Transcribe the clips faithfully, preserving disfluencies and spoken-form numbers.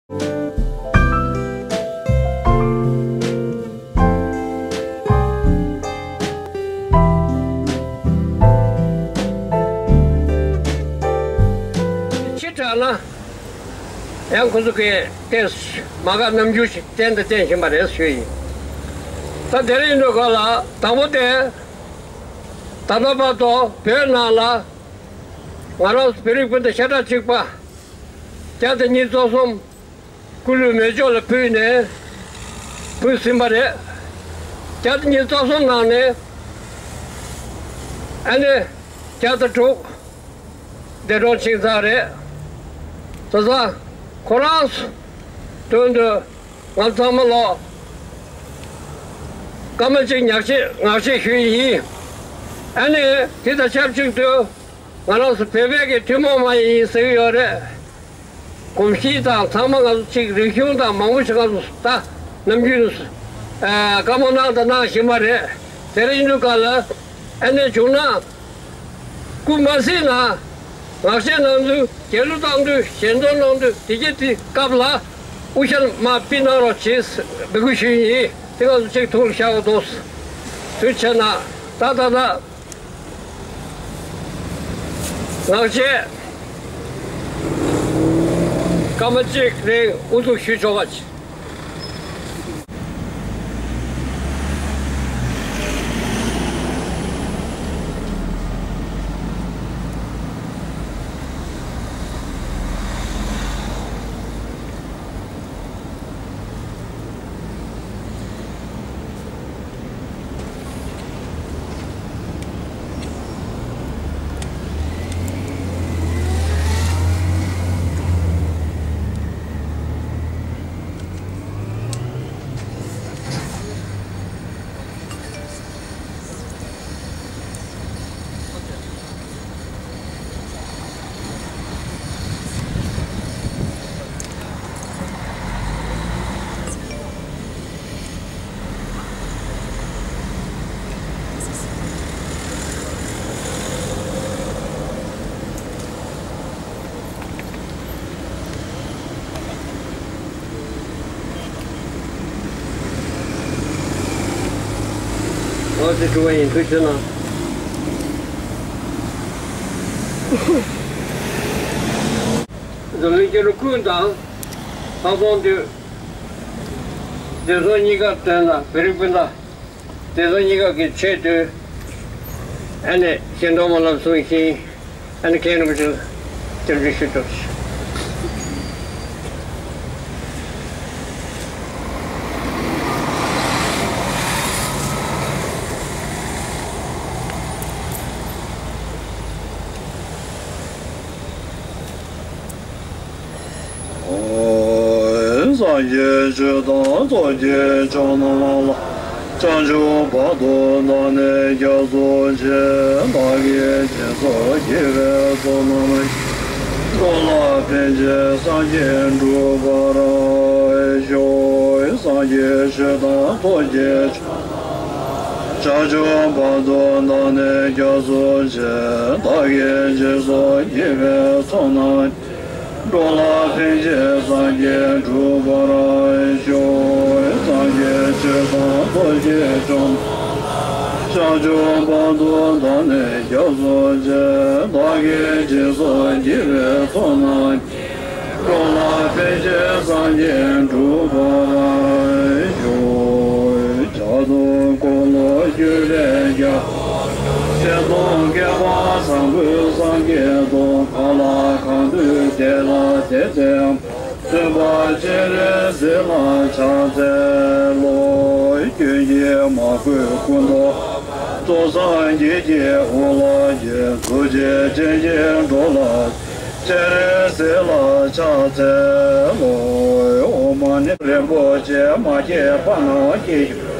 ཕྱི་དྲགས་ན་ཡང་ཁོ་ཚོ་གིས་ཏེས་མ་དགའ་རྣམ་འགྱུར་ཞིག་བསྟན་དང་བསྟན་བཞིན་པ་རེད་ཞུ་ཡིན། ད་དེ་རིང་འདུག་ག་ལ་དང་པོ་དེ། ད་ལྟ་བར་དུ་བོད་ནང་ལ་ང་རང་ཚོ་བོད་རིགས་སྤུན་ཟླ་ཤ་ཁྲག་གཅིག་པ་བརྒྱ་དང་ཉི་ཤུ་རྩ་གསུམ། སྐུ་ལུས་མེ་སྒྱོགས་ལ་ཕུལ་ནས་ཕུལ་ཟིན་པ་རེད། བརྒྱ་དང་ཉི་ཤུ་རྩ་གསུམ་ནང་ནས་ཨ་ནི་བརྒྱ་དང་དྲུག་འདས་གྲོངས་ཕྱིན་ཚར་རེད། དེ་ཙང་ཁོ་རང་ཚོ་དོན་དུ་ང་ཚང་མ་ལོ་སྐར་མ་གཅིག་ཉག་གཅིག་ངག་བཅད་ཞུས་ཡིན། ཨ་ནི་དེ་དང་ཆབས་ཅིག་ཏུ་ང་རང་ཚོ་བོད་པའི་གི་ཐུན་མོང་མ་ཡིན་ཟེར་གྱི་ཡོད་རེད། གོམས་གཤིས་དང་ཚང་མ་ང་ཚོ་གཅིག་རིག་གཞུང་དང་མང་པོ་ཞིག་ང་ཚོ་ད་ནམ་རྒྱུན་ཨ་བཀའ་མོལ་གནང་དང་གནང་བཞིན་པ་རེད། དེ་རིང་འདུག་ག་ལ་ཨ་ནེ་བྱུང་ན་སྐུ་མ་གཟིགས་ན་ངག་བཤད་གནང་དུས་རྒྱལ་གླུ་བཏང་དུས་ཞལ་འདོན་གནང་དུས་དེ་རྗེས་དེ་སྐབས་ལ་དབུ་ཞྭ་མར་ཕུད་གནང་རོགས་བྱེད་འབོད་སྐུལ་ཞུ་ཡི་ཡིན། དེ་ང་ཚོ་གཅིག་ཐུགས་ལ་བཞག་དགོས་འདུག་དུས་ཆེ་ན་ད་ད་ད། ངག་བཅད་སྐར་མ་གཅིག་རིང་དབུ་འཛུགས་ཞུ་ཆོག་པ། ཨོ་ཙི་ཀྲུའུ་ཡིན། ཐུགས་རྗེ་གནང་། འཛམ་གླིང་སྤྱི་ནོར་ཀུན་དང་ལྷག་མཐོང་དུས་བདེ་སྲུང་གཉིས་ཀ་དོན་དང་བོད་རིགས་སྤུན་ཟླ། དེ་ཚོ་གཉིས་ཀ་གི་ཆེད་དུ་ཨ་ནི་ཞལ་འདོན་སྨོན་ལམ་གསུང་བཞིན་ཨ་ནི་མཁན་རིན་པོ་ཆེ་སྐྱབས་འཇུག་ཞུ་ཆོག་སངས་རྒྱས་ཆོས་དང་ཚོགས་ཀྱི་མཆོག་རྣམས་ལ། བྱང་ཆུབ་བར་དུ་བདག་ནི་སྐྱབས་སུ་མཆི། བདག་གིས་སྦྱིན་སོགས་བགྱིས་པའི་ཚོགས་རྣམས་ཀྱིས། འགྲོ་ལ་ཕན་ཕྱིར་སངས་རྒྱས་འགྲུབ་པར་ཤོག་སངས་རྒྱས་ཆོས་དང་ཚོགས་ཀྱི་མཆོག་བྱང་ཆུབ་བར་དུ་བདག་ནི་སྐྱབས་སུ་མཆི། བདག་གིས་སྦྱིན་སོགས་བགྱིས་པའི་ཚོགས་རྣམས་ཀྱིས། འགྲོ་ལ་ཕན་ཕྱིར་སངས་རྒྱས་འགྲུབ་པར་ཤོག་སངས་རྒྱས་ཆོས་དང་ཚོགས་ཀྱི་མཆོག་རྣམས་ཀྱིས། བྱང་ཆུབ་བར་དུ་བདག་ནི་སྐྱབས་སུ་མཆི། བདག་གིས་སྦྱིན་སོགས་བགྱིས་པའི་ཚོགས་རྣམས་ཀྱིས། འགྲོ་ལ་ཕན་ཕྱིར་སངས་རྒྱས་འགྲུབ་པར་ཤོག་བྱ་དང་འཁོར་ལོས་སྒྱུར་བའི་རྒྱལ་པོ། སེམས་དང་བསྐལ་པ་བཟང་པོའི་སངས་རྒྱས་དང་། གང་ལ་གང་འདུལ་དེ་ལ་དེ་བསྟན་པ། བཙུན་པ་སྤྱན་རས་གཟིགས་ལ་ཕྱག་འཚལ་ལོ། སྐྱོན་གྱིས་མ་གོས་སྐུ་མདོག་དམར་པོ། སྟོང་སངས་རྒྱས་ཀྱི་དབང་ལ་བརྒྱན། ཐུགས་རྗེ་ཅན་གྱི་འགྲོ་ལ། སྤྱན་རས་གཟིགས་ལ་ཕྱག་འཚལ་ལོ། འོག་མ་ནས་རིན་པོ་ཆེ་མ་སྐྱེས་པ་རྣམས་སྐྱེ་གྱུར།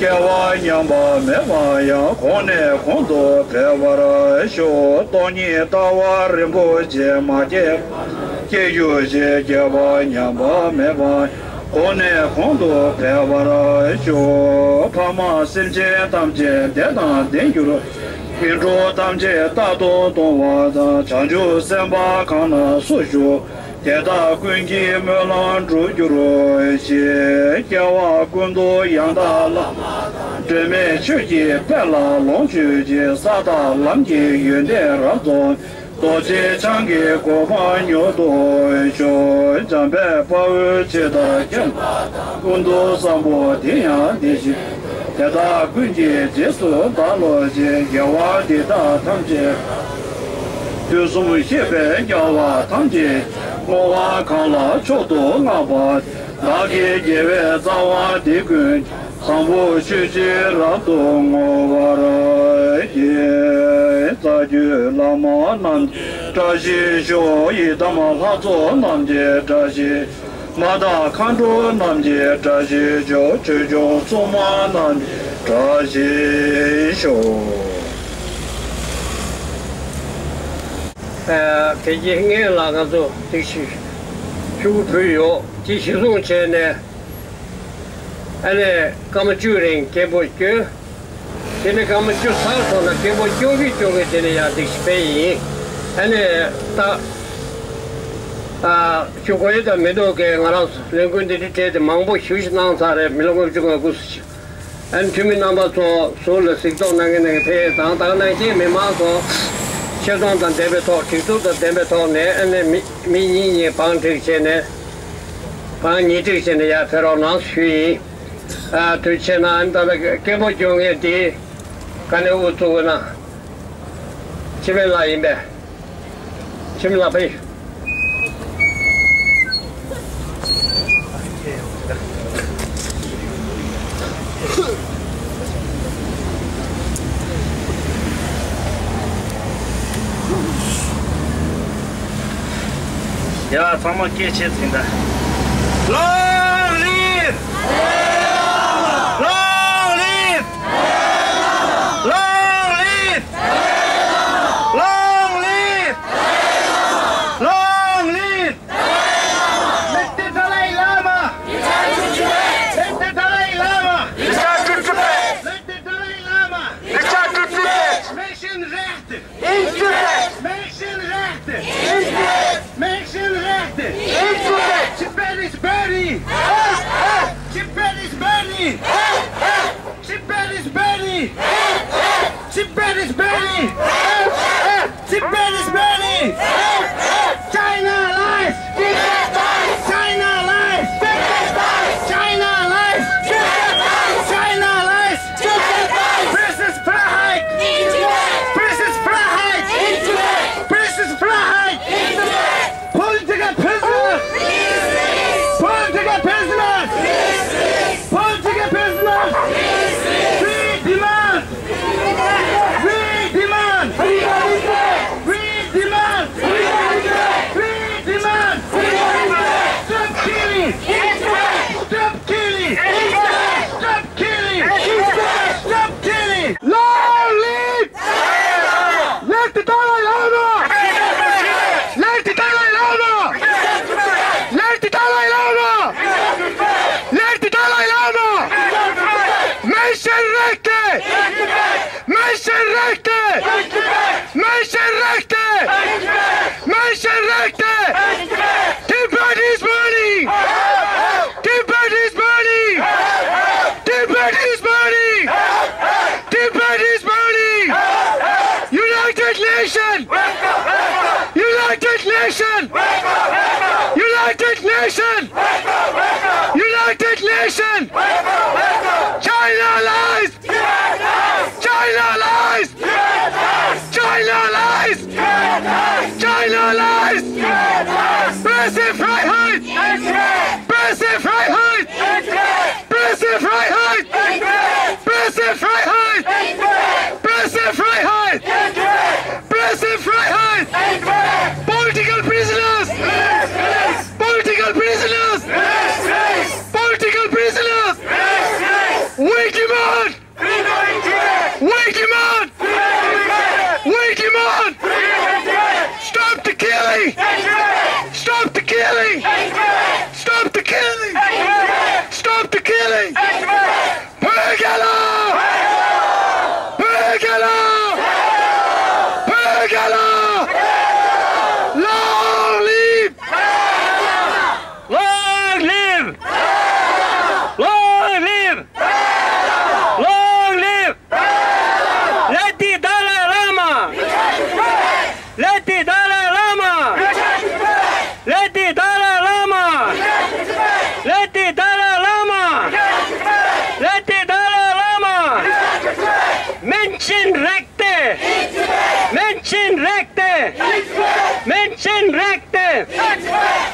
སྐྱེ་བ་ཉམས་པ་མེད་པ་ཡང་། གོང་ནས་གོང་དུ་འཕེལ་བར་ཤོག་སྟོང་ཉིད་ལྟ་བ་རིན་པོ་ཆེ་མ་སྐྱེས་པ་རྣམས་སྐྱེ་གྱུར་ཅིག་སྐྱེ་བ་ཉམས་པ་མེད་པ་ཡང་། གོང་ནས་གོང་དུ་འཕེལ་བར་ཤོག་ཕ་མ་སེམས་ཅན་ཐམས་ཅད་བདེ་དང་ལྡན་གྱུར། ངན་འགྲོ་ཐམས་ཅད་རྟག་ཏུ་སྟོང་བ་དང་། བྱང་ཆུབ་སེམས་དཔའ་གང་ན་སུ་བཞུགས། དེ་དག་ཀུན་གྱི་སྨོན་ལམ་འགྲུབ་གྱུར་ཅིག་སྐྱེ་བ་ཀུན་ཏུ་ཡང་དག་བླ་མ་དང་། སྒྲོན་མེ་ཆོས་ཀྱི་དཔལ་ལ་ལོངས་སྤྱོད་ཅིག་ས་དང་ལམ་གྱི་ཡོན་ཏན་རབ་རྫོགས། རྡོ་རྗེ་འཆང་གི་གོ་འཕང་མྱུར་དུ་ཤོག་འཇམ་དཔལ་དཔའ་བོས་ཇི་ལྟར་མཁྱེན་པ་དང་། ཀུན་ཏུ་བཟང་པོ་དེ་ཡང་དེ་བཞིན་ཏེ། དེ་དག་ཀུན་གྱི་རྗེས་སུ་བདག་སློབ་ཅིང་། དགེ་བ་འདི་དག་ཐམས་ཅད་དུས་གསུམ་གཤེགས་པའི་རྒྱལ་བ་ཐམས་ཅད་བསྔོ་བ་གང་ལ་མཆོག་ཏུ་བསྔགས་པ། བདག་གི་དགེ་བའི་རྩ་བ་འདི་ཀུན་ཀྱང་། བཟང་པོ་སྤྱོད་ཕྱིར་རབ་ཏུ་བསྔོ་བར་བགྱི། རྩ་བརྒྱུད་བླ་མ་རྣམས་ཀྱི་བཀྲ་ཤིས་ཤོག་ཡི་དམ་ལྷ་ཚོགས་རྣམས་ཀྱི་བཀྲ་ཤིས། མ་དང་མཁའ་འགྲོ་རྣམས་ཀྱི་བཀྲ་ཤིས་ཤོག་ཆོས་སྐྱོང་སྲུང་མ་རྣམས་ཀྱི་བཀྲ་ཤིས་ཤོག་ཨ། དེ་རྗེས་སྔོན་ལ་ང་ཚོ་དེ་ཞིག་ཕྲུ་གུ་བུད་ཡོད། དེ་གཞི་བཟུང་བྱས་ནས་ཨ་ནི་སྐར་མ་བཅུ་རིང་སྐད་འབོད་བསྐྱོན། དེ་ནས་སྐར་མ་བཅུ་ཚར་སོང་ན་སྐད་འབོད་སྐྱོན་གྱིན་སྐྱོན་གྱིན་དེ་ནས་ཡར་འདེགས་ཞིག་སྤེལ་ཡིན། ཨ་ནི་ད་ཨ་ཞུ་དགོས་ཡ་ད་མི་འདུག་གས། ང་རང་ལས་འགུལ་འདི་འདྲའི་གྲས་དེ་མང་པོ་ཞེ་ཅིག་གནང་ཚར་རེད། མི་ལོ་ལྔ་བཅུ་ང་དགུ་ཙམ་ཞིག་ཨ་ནི་འཐུས་མི་རྣམ་པ་ཚོ་ཟུར་ལ་གཟིགས་རྟོག་གནང་མཁན་གནང་མཁན་ཕེབས་དང་། ད་ག་ནང་བཞིན་མི་མང་ཚོ་ཆེ་མཐོང་དང་ལྡན་པའི་ཐོག་སྒྲིག་འཛུགས་དང་ལྡན་པའི་ཐོག་ནས་ཨ་ནི་མི་མི་གཉིས་གཉིས་བང་སྒྲིག་བྱས་ནས་བང་ཉིས་སྒྲིག་བྱས་ནས་ཡར་ཕེབས་རོགས་གནང་ཞུ་ཡིན། ཨ། དུས་ཆེ་ན་ཨ་ནི་ད་ལྟ་སྐད་འབོད་སྐྱོན་མཁན་དེ་ག་ནས་དབུ་བཙུགས་དགོས་ན། འཆི་མེད་ལགས་ཡིན་པས། འཆི་མེད་ལགས་ཕེབས། ཡ། ཚང་མ་སྐད་ཆེ་ཟིན་ད། Long live! Long live! Long live! Long live! Long live! Let the Dalai Lama! Let the Dalai Lama! Let the Dalai Lama! Menschenrechte! Menschenrechte! Menschenrechte! Tibet is burning! Tibet is burning! Tibet is burning! Tibet is burning! Tibet is burning! China lies! China lies! China lies! China lies! Princess Freiheit! Princess Freiheit! Princess Freiheit! Political prisoners! Political prisoners! Political prisoners! We demand! We demand! We demand! We demand! Stop killing! Stop killing! Stop killing! Stop killing! Long live! Let the Dalai Lama! Let the Dalai Lama! Let the Dalai Lama! Let the Dalai Lama! Menschenrechte! Menschenrechte! Menschenrechte! Menschenrechte! Tibet is burning! Tibet is burning! Tibet is burning! Tibet is burning! United Nation! United Nation! United Nation! United Nation! China lies! China lies! China lies! China lies! Pressefreiheit! Pressefreiheit! Pressefreiheit! Pressefreiheit! Pressefreiheit! Political prisoners! Political prisoners! Political prisoners! We demand! We demand! We demand! Stop the killing! Stop the killing! Stop the killing! Stop the killing! Pögela! Pögela! Pögela! Long live!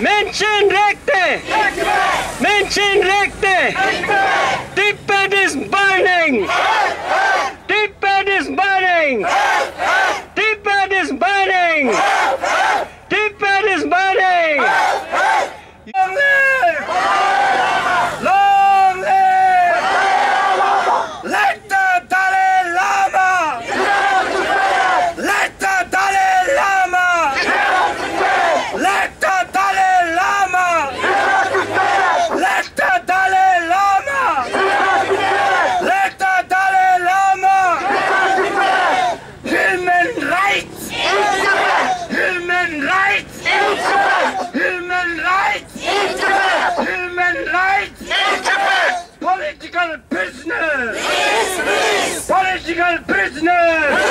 མན་ཆིན་རེག་སྟེ། མན་ཆིན་རེག་སྟེ། Tibet is burning! Tibet is burning! Tibet is burning! Tibet is burning! Long live! Long live! Let the Dalai Lama! Let the Dalai Lama! Let the Dalai Lama! Let the Dalai Lama! Let the Dalai Lama! Human rights! Human rights! Human rights! Human rights! Political prisoners! Political prisoners!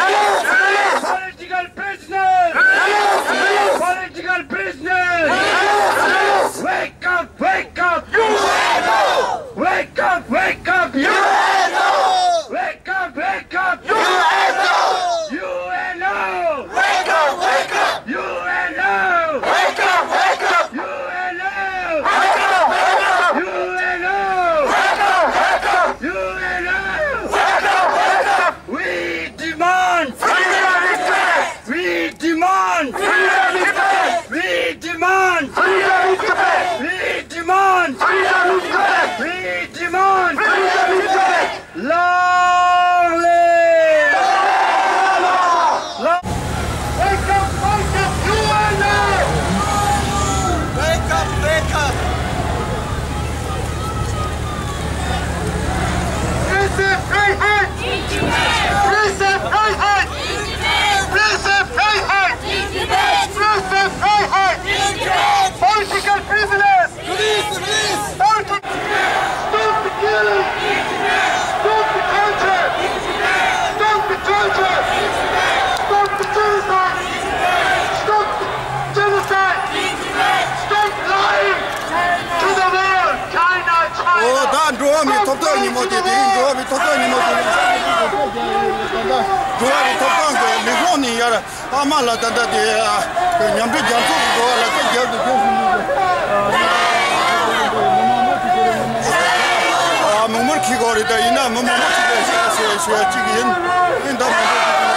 Political prisoners! Political prisoners! Wake up! Wake up! Wake up! Wake up! Wake up! Wake up! Wake up! U N O! Wake up! Wake up! U N O! Wake up! Wake up! U N O! Wake up! Wake up! U N O! Wake up! Wake up! U N O! Wake up! Wake up! We demand freedom in Tibet! We demand freedom in Tibet! We demand freedom in Tibet! We demand freedom in Tibet! We demand freedom in Tibet! Long live! Long— Wake up, wake up, U N O! Wake up, wake up! Free Tibet! Free Tibet! Free Tibet! Free Tibet! Free Tibet! Political prisoners! Release! Release! Stop the killing! Stop the torture! Stop the torture! Stop the genocide! Stop the genocide! Stop lying to the world! China, China! ཨོ་ད་འགྲོ་བ་མིའི་ཐོབ་ཐང་ཉིན་མོ་དེ་དེ་རིང་འགྲོ་བ་མིའི་ཐོབ་ཐང་ཉིན་མོ་དེ་རིང་འགྲོ་བ་མིའི་ཐོབ་ཐང་གི་མི་ཁོང་ནས་ཡར། ཨ་མ་ལགས་ད་ལྟ་དེ་མཉམ་འབྲེལ་རྒྱལ་ཚོགས་ཀྱི་འགྲོ་བ་ལ་ད་རྒྱབ་ཏུ་རྒྱབ་ཟིན་ནས། ཨ་མུག་མུར་ཁྱི་གོ་རེད། ད་ཡིན་ན་མི་མང་པོ་ཅིག་ལ་ཞེས་ཞེས་ཞུ་ཡ་ཅིག་ཡིན། ཡིན་ད་མང་པོ་ཅིག་